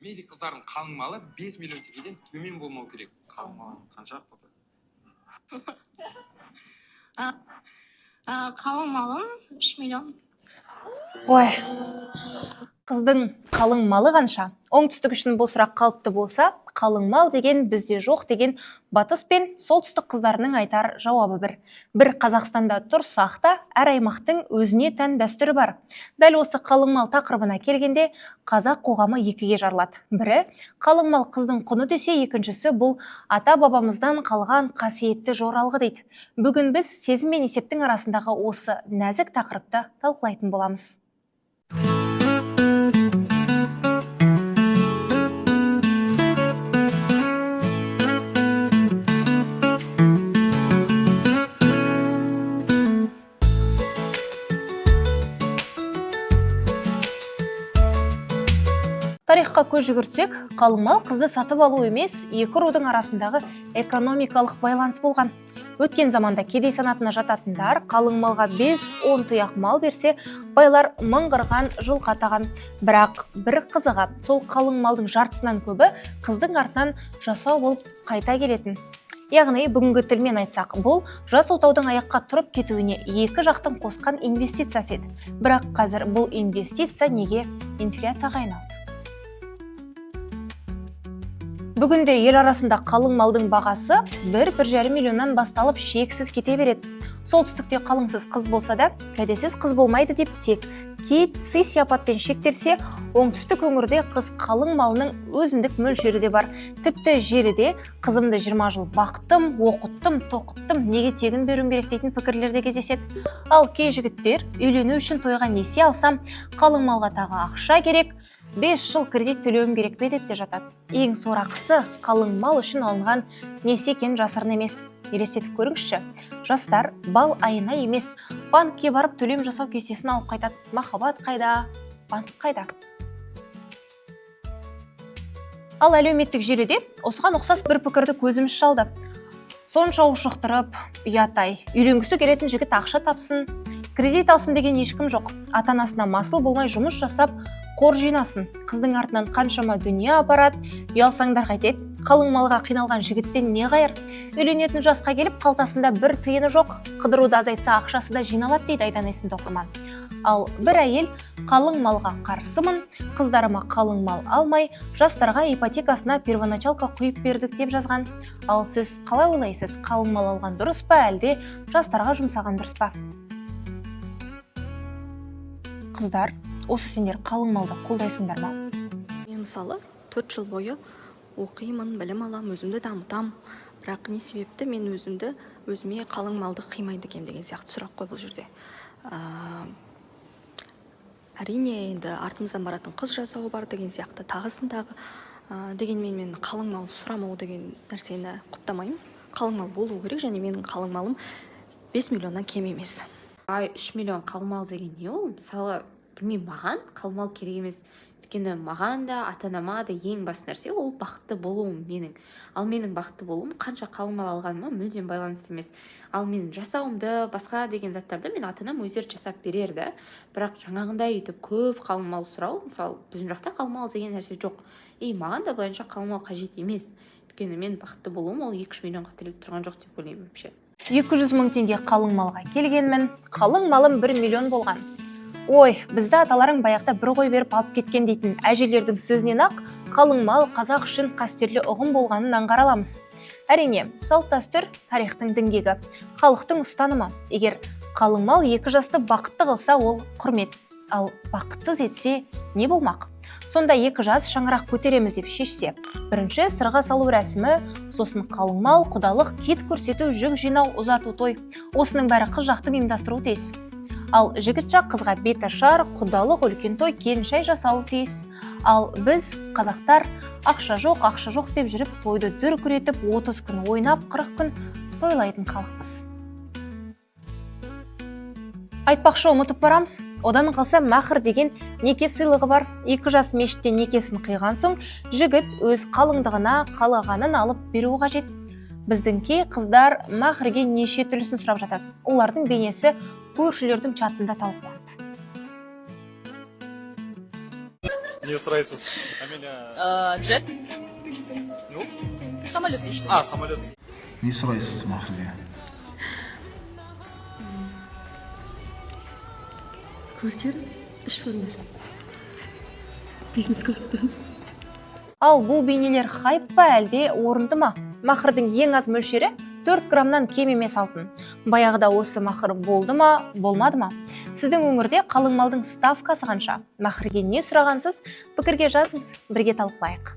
Медик қыздардың қалың малы 5 миллион теңгеден төмен болмау керек. Қалың мал қанша? Қалың малым 3 миллион. Ой, қыздың қалың малы қанша? Оңтүстік үшін бұл сұрақ қалыпты болса, қалың мал деген бізде жоқ деген батыс пен солтүстік қыздарының айтар жауабы бір. Бір Қазақстанда тұрсақ та, әр аймақтың өзіне тән дәстүрі бар. Дәл осы қалың мал тақырыбына келгенде қазақ қоғамы екіге жарылады. Бірі қалың мал қыздың құны десе, екіншісі бұл ата-бабамыздан қалған қасиетті жоралғы дейді. Бүгін біз сезім мен есептің арасындағы осы нәзік тақырыпты талқылайтын боламыз. Тарихқа көз жүгіртсек, қалың мал қызды сатып алу емес, екі рудың арасындағы экономикалық байланыс болған. Өткен заманда кедей санатына жататындар қалың малға 5-10 тұяқ мал берсе, байлар мың қырған жылқы атаған. Бірақ бір қызығы, сол қалың малдың жартысынан көбі қыздың артынан жасау болып қайта келетін. Яғни бүгінгі тілмен айтсақ, бұл жас отаудың аяққа тұрып кетуіне екі жақтың қосқан инвестициясы еді. Бірақ қазір бұл инвестиция неге инфляцияға айналды? Бүгінде ел арасында қалың малдың бағасы 1-1,5 миллионнан басталып шексіз кете береді. Солтүстікте қалыңсыз қыз болса да, кәдесіз қыз болмайды деп тек кит, сый-сияпатпен шектелсе, оңтүстік өңірде қыз қалың малының өзіндік мөлшері де бар. Тіпті желіде қызымды 20 жыл бақтым, оқыттым, тоқыттым, неге тегін беруім керек дейтін пікірлер де кездеседі. Ал кей жігіттер үйлену үшін тойға несие алсам, қалың малға тағы ақша керек, 5 жыл кредит төлеуім керек пе деп те жатады. Ең сорақысы қалың мал үшін алынған несие екені жасырын емес. Елестетіп көріңізші, жастар бал айына емес, банкке барып төлем жасау кестесін алып қайтады. Махаббат қайда, банк қайда? Ал әлеуметтік желіде осыған ұқсас бір пікірді көзіміз шалды. Сонша ушықтырып, ұят-ай, үйленгісі келетін жігіт ақша тапсын, кредит алсын деген ешкім жоқ. Ата-анасына масыл болмай жұмыс жасап, қор жинасын. Қыздың артынан қаншама дүние апарады, ұялсаңдар қайтеді. Қалың малға қиналған жігіттен не қайыр? Үйленетін жасқа келіп, қалтасында бір тиыны жоқ. Қыдыруды азайтса, ақшасы да жиналады дейді Айдан есімді оқырман. Ал бір әйел қалың малға қарсымын, қыздарыма қалың мал алмай, жастарға ипотекасына первоначалка құйып бердік деп жазған. Ал сіз қалай ойлайсыз, қалың мал алған дұрыс па, әлде жастарға жұмсаған дұрыс па? Қыздар, осы сендер қалың малды қолдайсыңдар ма? Мен мысалы 4 жыл бойы оқимын, білім алам, өзімді дамытам. Бірақ не себепті мен өзімді өзіме қалың малды қимайды екенмін деген сияқты сұрақ қой бұл жерде. Әрине енді артымыздан баратын қыз жасауы бар деген сияқты, тағысын тағы. Дегенмен мен қалың мал сұрамау деген нәрсені құптамаймын. Қалың мал болу керек және менің қалың малым 5 миллионнан кем емес. Ай, 3 миллион қалың мал деген не ол? Мысалы, білмеймін, маған қалың мал керек емес. Өйткені маған да, ата-анама да ең басты нәрсе ол бақытты болуым менің. Ал менің бақытты болуым қанша қалың мал алғаныма мүлдем байланысты емес. Ал менің жасауымды, басқа деген заттарды мен ата-анам өздері жасап берер да. Бірақ жаңағындай өйтіп көп қалың мал сұрау, мысалы, біздің жақта қалың мал деген нәрсе жоқ. И маған да былайынша қалың мал қажет емес. Өйткені мен бақытты болуым ол 2-3 миллионға тіреліп тұрған жоқ деп ойлаймын вообще. 200 мың теңге қалың малға келгенмін, қалың малым 1 миллион болған. Ой, бізді аталарың баяғыда бір қой беріп алып кеткен дейтін әжелердің сөзінен ақ қалың мал қазақ үшін қастерлі ұғым болғанын аңғара аламыз. Әрине, салт дәстүр тарихтың діңгегі, халықтың ұстанымы. Егер қалың мал екі жасты бақытты қылса, ол құрмет. Ал бақытсыз етсе, не болмақ? Сонда екі жас шаңырақ көтереміз деп шешсе, бірінші сырға салу рәсімі, сосын қалың мал, құдалық, кит көрсету, жүк жинау, ұзату той. Осының бәрі қыз жақтың ұйымдастыруы тиіс. Ал жігіт жақ қызға бет ашар, құдалық, үлкен той, келіншай жасауы тиіс. Ал біз, қазақтар, ақша жоқ, ақша жоқ деп жүріп, тойды дүркіретіп, 30 күн ойнап, 40 күн тойлайтын халықпыз. Айтпақшы, ұмытып барамыз. Одан қалса махр деген неке сыйлығы бар. Екі жас мешітте некесін қиған соң, жігіт өз қалыңдығына қалағанын алып беруі қажет. Біздің кей қыздар махрге неше түрлісін сұрап жатады. Олардың бейнесі көршілердің чатында талқыланды. Не сұрайсыз? Амелия. Джет. Ну? Самолет лично. А, самолет. Не сұрайсыз махрге? Квартира үш бөлмелі, бизнес класста. Ал бұл бейнелер хайп па, әлде орынды ма? Махрдың ең аз мөлшері 4 граммнан кем емес алтын. Баяғыда осы махр болды ма, болмады ма? Сіздің өңірде қалың малдың ставкасы қанша? Махрге не сұрағансыз? Пікірге жазыңыз, бірге талқылайық.